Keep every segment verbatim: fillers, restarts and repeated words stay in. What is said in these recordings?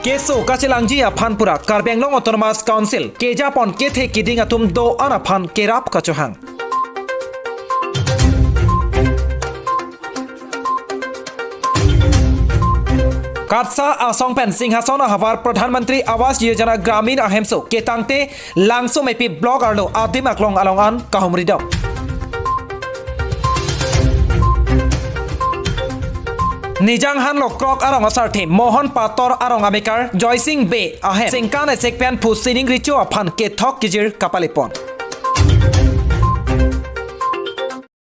Keso kachelangji aphan pura Karbi Anglong Autonomous Council kejapon kethe kiding atum do-an aphan kerap kachohang. KATSA asong pen Singhason ahavar Pradhan Mantri Awas Yojana Gramin ahemso ketangte Langsomepi block arlo adim aklong along an kahumri dam. Nijang hanlo krok arong asarthe Mohon Pator arong amekar Joysing Bey ahem singkan esek pen phu sining richo aphan kethok kijir kapalipon.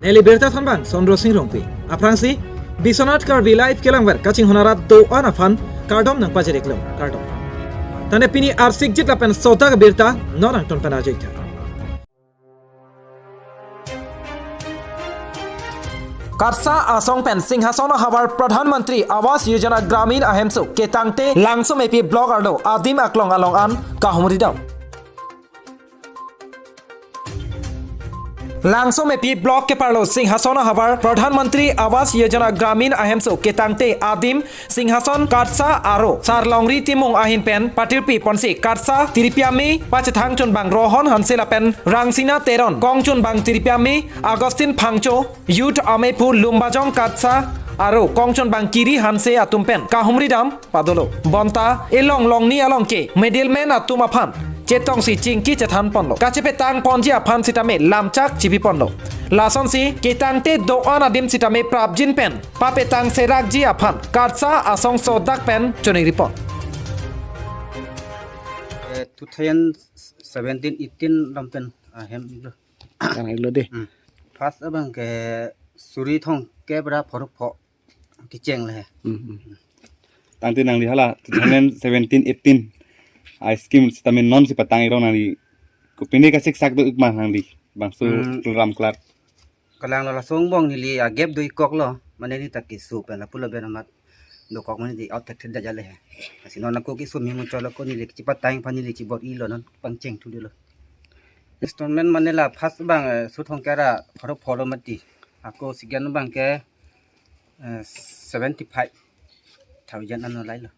Neli birta thanbang Sondro Sing Rongpi. Aphrangsi Biswanath Karbi Live kelangver kachinghon arat do-an aphan kardom nangpajir-iklo, kardom. Tane pini arsik jit lapen sodak birta non angton pen ajoitha. KATSA asong pen Singhason ahavar Pradhan Mantri Awas Yojana Gramin ahemso ketangte Langsomepi block arlo adim aklong along an kahumri dam. Langsomepi block keparlo Singhason ahavar Pradhan Mantri Awas Yojana Gramin ahemso ketangte adim Singhason KATSA aro Sarlongri Timung ahin pen patirpi ponsi KATSA tirpi ame pachethang chunbang Rohon Hanse lapen Rangsina Teron, kong chunbang tirpi ame Augustine Phangcho, Youth amephu Lumbajong KATSA aro kong chunbang Kiri Hanse atum pen kahumri dam padolo. Bonta elong longni along ke middleman atum aphan chetongsi chingki chethan ponlo. Kachepetang ponji aphan sitame lamchak chipi ponlo. Lasonsi ketangte do-an adim sitame prapjin pen papetang serakji aphan KATSA asong sodak pen choningri pon. Eh, two thousand seventeen eighteen lam pen ahem lo. Tang lo de. Hmm. First abang ke suri thong kep ra pharo pho kecheng le. Hmm, hmm. Tangte nangli hala two thousand seventeen eighteen a scheme sitame non si patang-ik rong nangli kopine kasiksak do-ik ma nangli bangso Hmm. Program klar. Kalang lo laso angbong neli agap do-ikkok lo, mane neli ta keso pen lapu lapen amat dokok mane di out thekthedetji le he. Lasi non ako keso memu cholo ko neli chepatang aphan neli chibor-ilo non pangcheng thu dolo. Installment mane la first abang, eh, suri thong kep ra pharo pho lo mati. Ako second abang ke, eh, seventy five thousand an ulai lo.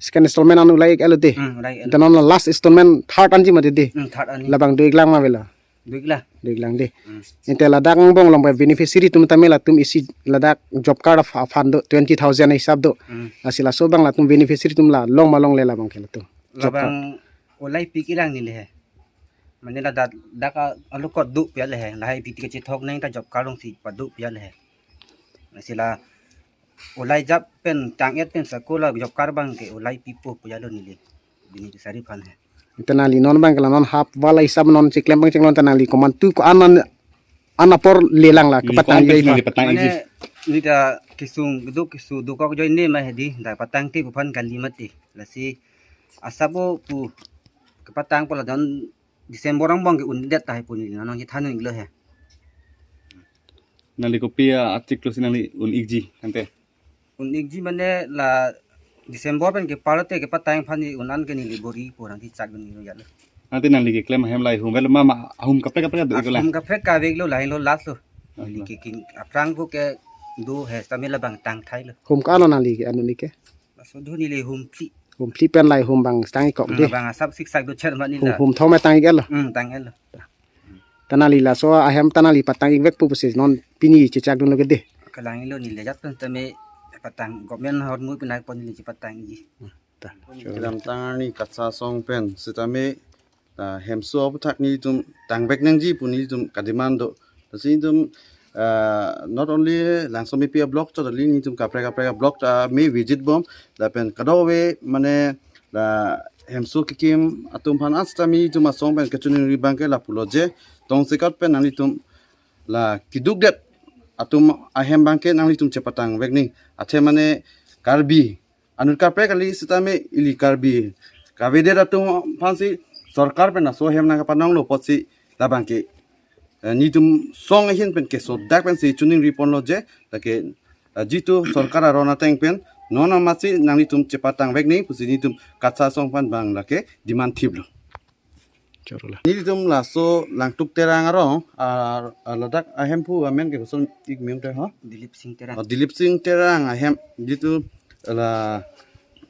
Second installment an ulai-ik lo de. Hmm, ulai-ik lo. Ante non la last installment third anji mati de. Hmm, third anji. Labang do-iklang ma avelo? Do-iklang. Do-iklang de. Hmm. Ante ladak angbong along pen beneficiary atum tame latum isi ladak job card aph-, aphan do twenty thousand hisap do. Hmm. Lasi laso abang latum beneficiary atum la long ma longle labang ke latum. Job card. Labang ulai pik-iklang neli he. Mane ladak dak a-, alokot do pi le he. Lahai B T kachethok nang ta job card alongsi pado pi le he. Lasi la ulai jap pen tang-et pen sako la job card abang ke ulai pipo pu jalo neli. Bini kisari aphan he. Ante nangli non abang ke la non half wala hisap non chiklem pangcheng lo, ante nangli komantu ko-an an apor lelang la Neli kepatang ko-an pen ijai nangli aphan. Patang iji. Mane neli ta kesung kedo keso dokok ajoine ma he di, dak patangte pu aphan kali mati. Lasi asap o pu kepatang pu la don December angbong ke un-edet tahai pu neli non chethan-iklo he. Nangli kopi achiklo si nangli un-ikji ante? Un-ikji mane la December pen kepar te kepatang aphan neli un-an ke neli bor-ipo nang tichak dun nilo jalo. Ante nangli keklem ahem lahai hum avelo ma, ma hum kaprek kaprek do-iklo? Hum kaprek kave-iklo, lahai lo last lo. Ah, neli ah. Keking aphrang pu ke do he sitame labang tang thailo. Hum ko-an lo nangli ke-an un-ik ke? Laso do neli hum phli. Hum phli pen lahai hum bang tang-ikkok Hmm, de. Bang asap siksak do cher ma neli Hum, la. Hum thom tang-iklo. Hmm, tang-iklo. Ta nangli laso ahem ta nangli patang-ik vek pu pusi non pini chechak dunlo ke de. Kalang-iklo neli jat pen tame patang government ahormu pinai pon neli chepatang-ikji. Ta. Kedamtang arni KATSA asong pen sitame, ah, hemso aputhak nelitum tangvek nangji pu nelitum kademand do. Lasi nelitum, ah, not only Langsomepi a-block chot kali, nelitum kaprek kaprek a-block ta me visit bom lapen kadokave mane la hemso kekim atum aphan sitame nelitum asong pen kachiningri abang ke lapulo je tongsekot pen nanglitum la kedukdet atum ahem abang ke nanglitum chepatang vek nang. Athe mane Karbi anut kaprek kali sitame ili Karbi kavedet atum aphansi sorkar pen laso ahem nangkapanonglo apotsi labang ke, eh, nelitum song ahin pen kesodak pensi chiningri ponlo je, lake, eh, jitu sorkar aron ateng pen non amatsi nanglitum chepatang vek nang pusi nelitum KATSA asong aphan abang lake demand thiplo. Chorula. Nelitum laso Langtuk Terang arong, ah, ah, ladak ahemphu amen ke koson-ik mem te ho? Dilip Sing Terang. Oh, Dilip Sing Terang ahem jitu la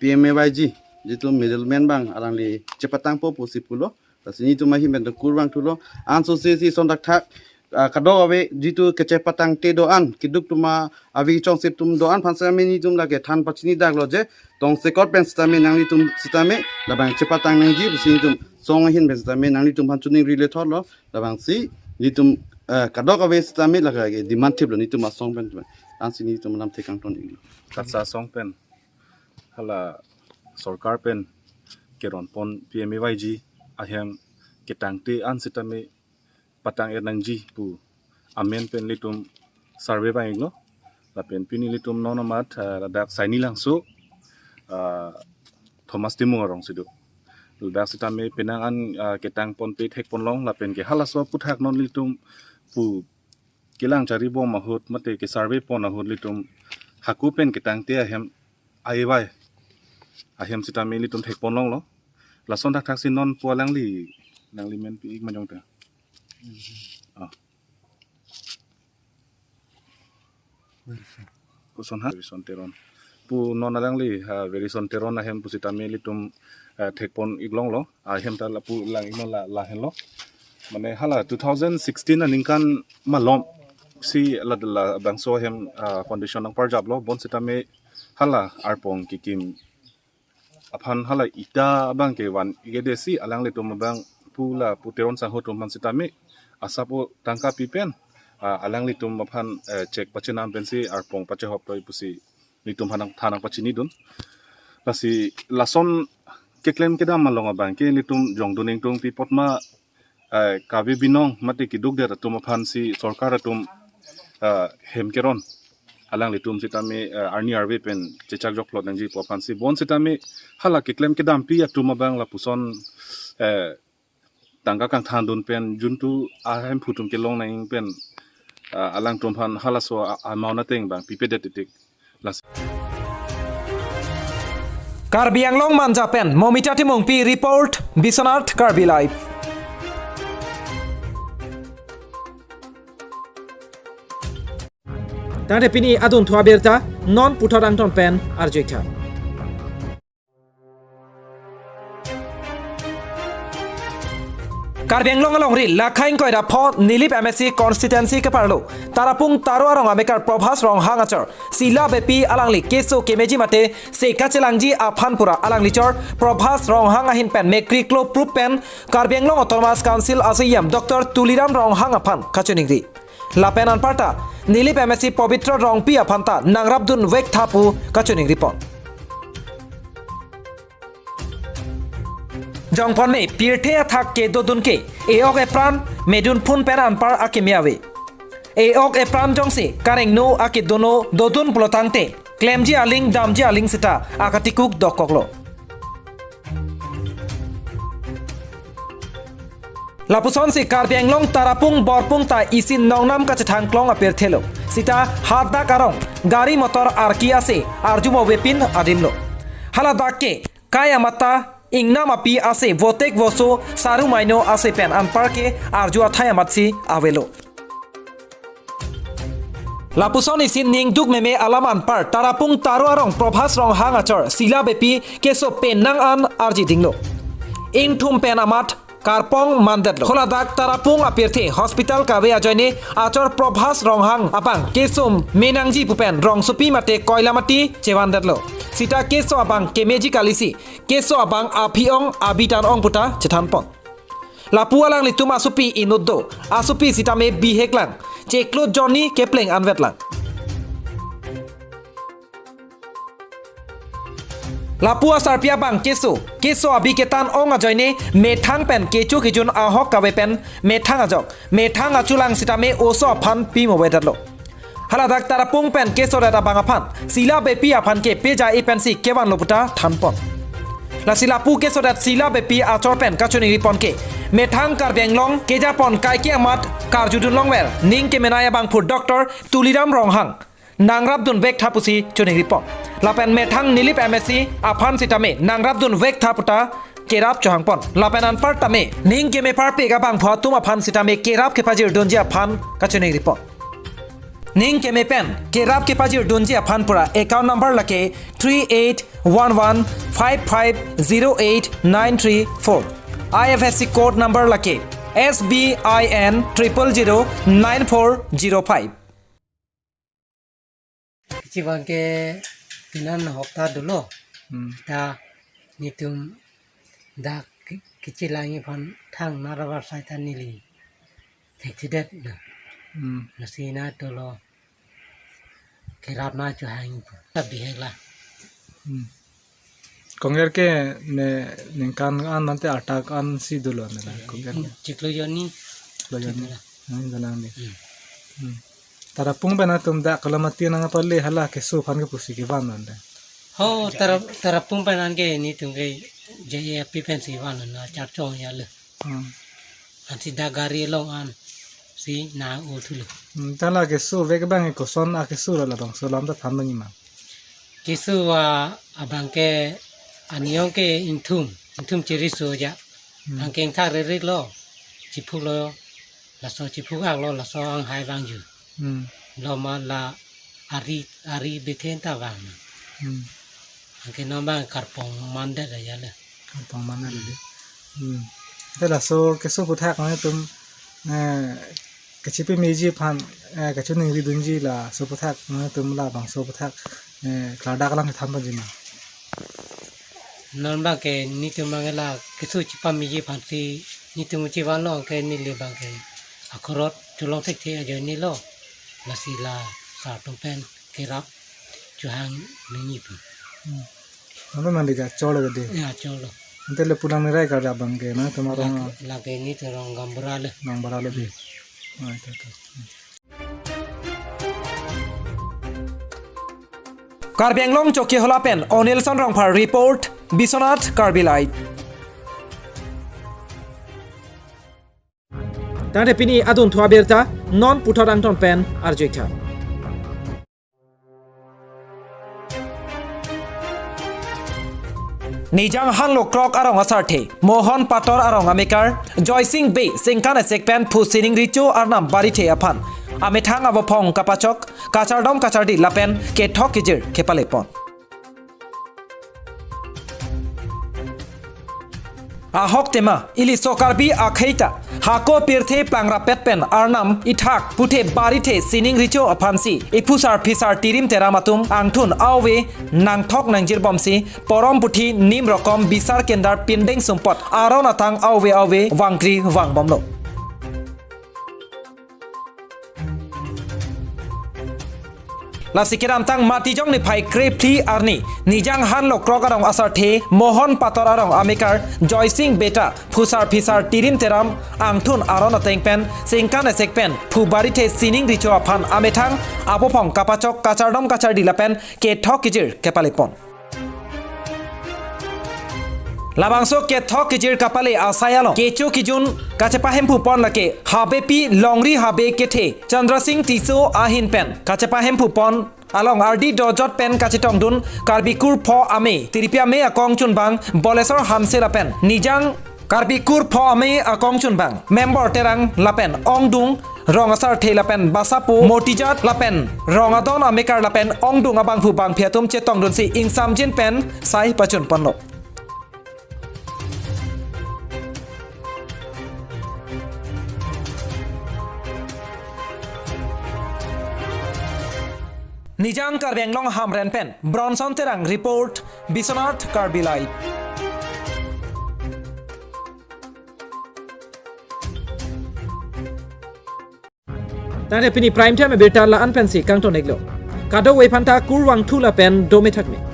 P M A Y G, jitu middleman abang alangli chepatangpo pusi pulo. Lasi nelitum ahin pen do kurvangthulo. Ansose si son thakthak, ah, kadokave jitu kechepatangte do-an, keduk atum ave, chongset atum do-an aphan sitame nelitum lake than pachini daklo je, tongsekot pen sitame nanglitum sitame labang chepatang nangji pusi nelitum song ahin pen sitame nanglitum aphan choningri le thotlo. Labangsi nelitum, eh, kadokave sitame lake demand thiplo nelitum asong pen. Ansi nelitum lamthe kangton-iklo. Kasa asong pen hala sorkar pen keronpon P M A Y G ahem ketangte an sitame patang-et nangji pu amen pen nelitum survey vang-iklo. Lapen pini nelitum non amat, ah, ladak Saini Langso, ah, Thomas Timung arong si do. Ladak sitame penang an, ah, ketangponpe thekponlong lapen ke halaso aphuthak non nelitum pu kelang charibom ahut mate ke survey pon ahut nelitum hako pen ketangte ahem, A Y ahem sitame nelitum thekponlonglo. Lason thakthak si non pu alangli, alangli men pi-ik ma jongte. Ah. Koson ha? Verison Teron. Pu non alangli, ha, Verison Teron ahem pu sitame nelitum, eh, thekpon-iklonglo. Ahem ta lapu lang-iknon la, lahenlo. Mane hala two thousand sixteen aningkan malom si la, labangso ahem, ah, foundation nangparjaplo. Bonsitame hala arpong kikim aphan hala ita abang kevan-ik-edetsi alanglitum abang pu la pu Teron sangho atum aphan sitame asap o tangka pi pen, ah, alanglitum aphan, eh, chek pachenam pensi arpong pachehop toi pusi nelitum aphan nang than nangpachinidun. Lasi lason keklem kedam along abang ke nelitum jongdun ingtung pi apot ma, eh, kave binong mate keduk det atum aphansi sorkar atum, eh, hem keron alanglitum sitame, eh, arni arve pen chechak jokplot nangji pu aphansi bonsitame hala keklem kedampi atum abang lapuson, eh, tangka kangthandun pen juntu ahemphu atum kelong nang pen, eh, alangtum aphan halaso a-, amount ateng abang pipedet titik. Las- Karbi Anglong Manja pen Momita Timungpi report, Biswanath Karbi Live. Tangte pini adunthu abirta non puthot angton pen arjuitha. Karbi Anglong alongri lakhain koira pho Nilip M A C constituency keparlo Tarapung Taro arong amekar Probhas Ronghang achor Sila Beypi alangli keso kemeji mate se kachelangji aphan pura alangli chor Probhas Ronghang ahin pen mekriklo proof pen Karbi Anglong Autonomous Council a-C E M Doctor Tuliram Ronghang aphan kachiningri. Lapen anparta Nilip M A C Pobitro Rongpi aphanta nangrapdun vektha pu kachiningripon. Jongpon me pirthe athak kedodun ke e-ok epran medun phun pen anpar akeme ave. E-ok epran jongsi karengno akedono dodun pulotangte klemji aling damji aling sita akatikuk dokoklo. Lapusonsi Karbi Anglong Tarapung Borpung ta isi nongnam kachethangklong apirthelo. Sita hadak arong gari motor arki ase arjumo vepin adimlo. Haladak ke kai amat ta ingnam api ase votek voso saru maino ase pen anpar ke arju athai amatsi avelo. Lapuson isi ningduk meme alam anpar Tarapung Taro arong Probhas Ronghang achor Sila Beypi keso pen nang an arji dinglo. Ingthum pen amat karpong mandetlo. Haladak Tarapung apirthe hospital kave ajoine achor Probhas Ronghang abang keso menangji pu pen rongsopi mate koilamati chevandetlo. Sita keso abang kemeji kalisi keso abang aphi-ong abitan ong puta chethanpon. Lapu alanglitum asopi inut do, asopi sitame bihek lang, chiklo jonni kepleng anvet lang. Lapu asarpi abang keso, keso abi ketan ong ajoine methang pen kecho kejun ahok kave pen methang ajok, methang achulang sitame oso aphan pimo vedetlo. Haladak Tarapung pen kesodet abang aphan Sila Beypi aphan ke peja-i pensi kevanlo puta thanpon. Lasi lapu kesodet Sila Beypi achor pen kachiningripon ke methang Karbi Anglong kejapon kaike amat karjudun longver ning kemenei abangphu Doctor Tuliram Ronghang nangrapdun vektha pusi chiningripon. Lapen methang Nilip M A C aphan sitame nangrapdun vektha puta kerap chohangpon. Lapen anpar tame ning keme parpik abangphu atum aphan sitame kerap kepajirdunji aphan kachiningripon. Ning keme pen kerap kepajirdunji aphan pura account number lake three eight one one five five zero eight nine three four. I F S C code number lake S B I N triple zero nine four zero five. Kechevang ke pinan hopta dolo. Hmm. Ta netum dak ke-, kechelang aphan thang naravar sai ta neli thekthedet na. Hmm. Lasi na dolo kerap na chohang ta bihek la. Hmm. Kongger ke ne ningkan an mate atak an si dolo ne la kongger ke. Chiklo jonni. Chiklo jonni. Chiklo. Hmm, dalang ni. Hmm. Hmm. Tarapung pen atum dak kalamati nangpale hala keso aphan ke pusi kevan non de. Ho, tara-, tarapung pen an ke netum ke J A P pen si van non na charchong ya le. Hmm. Ansi dak gari along an si na o thulo. Hmm, ta la keso vek abang ke koson akeso lo labangso alam ta than nangji ma. Keso a, abang ke aniyong ke ingthum, ingthum chiri so ja. Hmm. Angkeng thak rerik lo, chiphuk lo, laso chiphuk ak lo, laso anghai vangju. Hmm. Lo ma la ari, ari bethen ta vang. Hmm. Angke non bang karpong mandet aja le. Karpong mandet le. Hmm. Te laso keso aphuthak nangtum, eh, kachepameji aphan, eh, kachiningri dunji laso aphuthak nangtum labangso aphuthak, eh, klardak alam than ponji ma. Non bang ke netum bang la keso chepameji aphan si netum chevan lo ke neli bang ke akhorot cholong thekthe ajoine lo. Lasi la sar atum pen kerap chohang nangji pu. Hmm. Ano nang dega cholo gede. Ya, cholo. Ante le pulang nerai kada bang ke nangtum arong. Lake, lake netum arong Gaonbura le. Gaonbura le de. Ah, itu, itu. Hmm. Karbi Anglong Chokihola pen Onilson Rongphar report, Biswanath Karbi Live. Tangte pini adunthu abirta non puthot angton pen arjuitha. Nijang Hanlo Krok arong asarthe Mohon Pator arong amekar Joysing Bey singkan esek pen phu sining richo arnam barithe aphan amethang abophong kapachok, kachardom kachardi lapen kethok kejir kepalepon. Ahok tema, ili so Karbi akhei ta hako pirthe plangrapet pen arnam ithak puthe barithe sining richo aphansi iphusar phisar tirim teram atum angthun ave nangthok nangjirbomsi porom puthi nim rokom bisar kendar pindeng sumpot aron atang ave ave vangkri vangbomlo. Lasi kedamtang Matijong niphai krephli arni Nijang Hanlo Krok arong asarthe Mohon Pator arong amekar Joysing Bey ta phusar phisar tirim teram angthun aron ateng pen singkan esek pen phu barithe sining richo aphan amethang abophong kapachok, kachardom kachardi lapen kethok kejir kepalepon. Labangso kethok kejir kapale asai along kecho kejun kachepahemphupon lake Habepi Longri Habe kethe Chandra Sing Tisso ahin pen kachepahemphupon along ardi dojot pen kachetongdun Karbi Kur Pho Amei, Tiripi Amei akongchunbang Bolesor Hanse lapen Nijang Karbi Kur Pho Amei akongchunbang member Terang lapen ongdung rong asarthe lapen basapo Motijat lapen rong adon amekar lapen ongdung abangphu bangphi atum chetongdunsi ingsamjin pen sai pachunponlo. Nijang Karbi Anglong Hamren pen Bronson Terang report, Biswanath Karbi Live. Tangte pini prime time abirta la-an pensi kangton-iklo. Kadokave aphanta kurvangthu lapen dome thakme.